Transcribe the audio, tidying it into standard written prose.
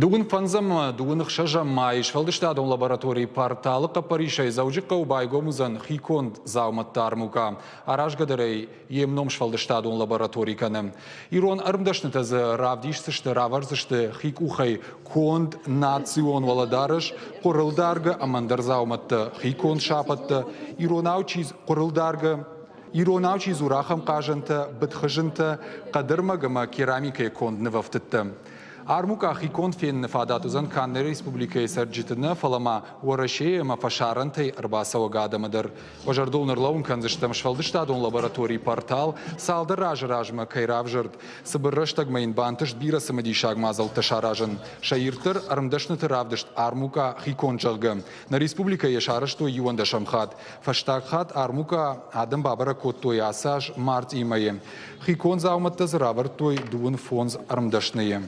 Дыууын фӕндзӕм дыууын ӕхсӕзӕм майы сфӕлдыстадон лабораторийы порталы хъӕппӕрисӕй Дзӕуджыхъӕуы байгом уыдзӕн хиконд дзаумӕтты армукъа. Аразгӕ дӕр ӕй йе мном сфӕлдыстадон лаборатори кӕны. Ирон ӕрмдӕснытӕ дзы равдисдзысты, равӕрдзысты хи къухӕй конд национ уӕлӕдарӕс, хъуырылдаргӕ ӕмӕ ӕндӕр дзаумӕттӕ, хиконд сапӕттӕ, иронау чи хъуырылдаргӕ Иронау чи дзура, ахӕм хъазӕнтӕ, быдхызынтӕ, хъӕдӕрмӕг ӕмӕ керамикӕйы конд нывӕфтыдтӕ. Армукъа хиконд феныны фадат уыдзӕн канд нӕ республикӕйы цӕрджыты нӕ, фӕлӕ ма Уӕрӕсейы ӕмӕ фӕсарӕнтӕй ӕрбацӕуӕг адӕмы дӕр. Уӕ зӕрдыл ныр кӕндзыстӕм сфӕлдыстадон лабораторийы портал цалдӕр азы размӕ кӕй равзӕрд. Цыбыр рӕстӕгмӕ йын бантыст бирӕ цымыдисаг мадзӕлттӕ саразын. Сӕ ирддӕр ӕрмдӕсныты равдыст армукъа хиконд, зӕгъгӕ, нӕ республикӕйы йӕ сарӕзтой иуӕндӕсӕм хатт. Фӕстаг хатт армукъа адӕм бабӕрӕг кодтой ацы аз мартъийы мӕйы. Хиконд дзаумӕттӕ дзы равӕрдтой 25 ӕрмдӕсныйы.